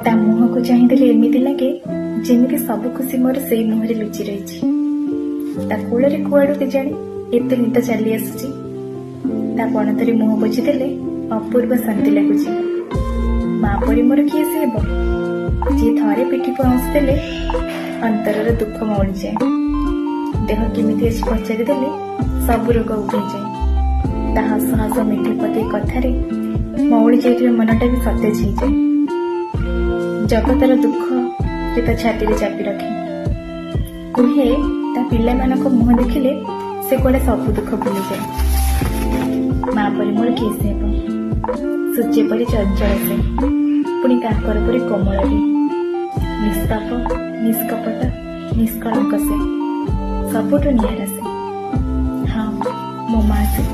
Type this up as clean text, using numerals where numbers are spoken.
ତା ମୁହଁକୁ ଚାହିଁଦେଲେ ଏମିତି ଲାଗେ ଯେମିତି ସବୁ ଖୁସି ମୋର ସେଇ ମୁହଁରେ ଲୁଚି ରହିଛି। ତା କୋଳରେ କୁଆଡୁ କେଜାଣି ଏତେ ନିଦ ଚାଲି ଆସୁଛି। ତା ପଣତରେ ମୁହଁ ପୋଛିଦେଲେ ଅପୂର୍ବ ଶାନ୍ତି ଲାଗୁଛି। ମା ପରି ମୋର କିଏ ସେ ହେବ, ଯିଏ ଥରେ ପିଠିକୁ ଆଉଁସି ଦେଲେ ଅନ୍ତରର ଦୁଃଖ ମଉଳିଯାଏ। ଦେହ କେମିତି ଅଛି ପଚାରିଦେଲେ ସବୁ ରୋଗ ଉଭେଇଯାଏ। ତା ହସ ହସ ମିଠେ ପଦେ କଥାରେ ମଉଳି ଯାଇଥିବା ମନଟା ବି ସତେଜ ହେଇଯାଏ। ଜଗତର ଦୁଃଖ ସେ ତା ଛାତିରେ ଚାପି ରଖେ। କୁହେ ତା ପିଲାମାନଙ୍କ ମୁହଁ ଦେଖିଲେ ସେ କୁଆଡେ ସବୁ ଦୁଃଖ ଭୁଲିଯାଏ। ମା ପରି ମୋର କିଏ ସେ ହେବ? ସୂର୍ଯ୍ୟ ପରି ଚଞ୍ଚଳ ସେ, ପୁଣି କାକର ପରି କୋମଳ ବି। ନିଷ୍ପାପ, ନିଷ୍କପଟ, ନିଷ୍କଳଙ୍କ ସେ, ସବୁଠୁ ନିଆରା ସେ। ହଁ, ମୋ ମା ସେ।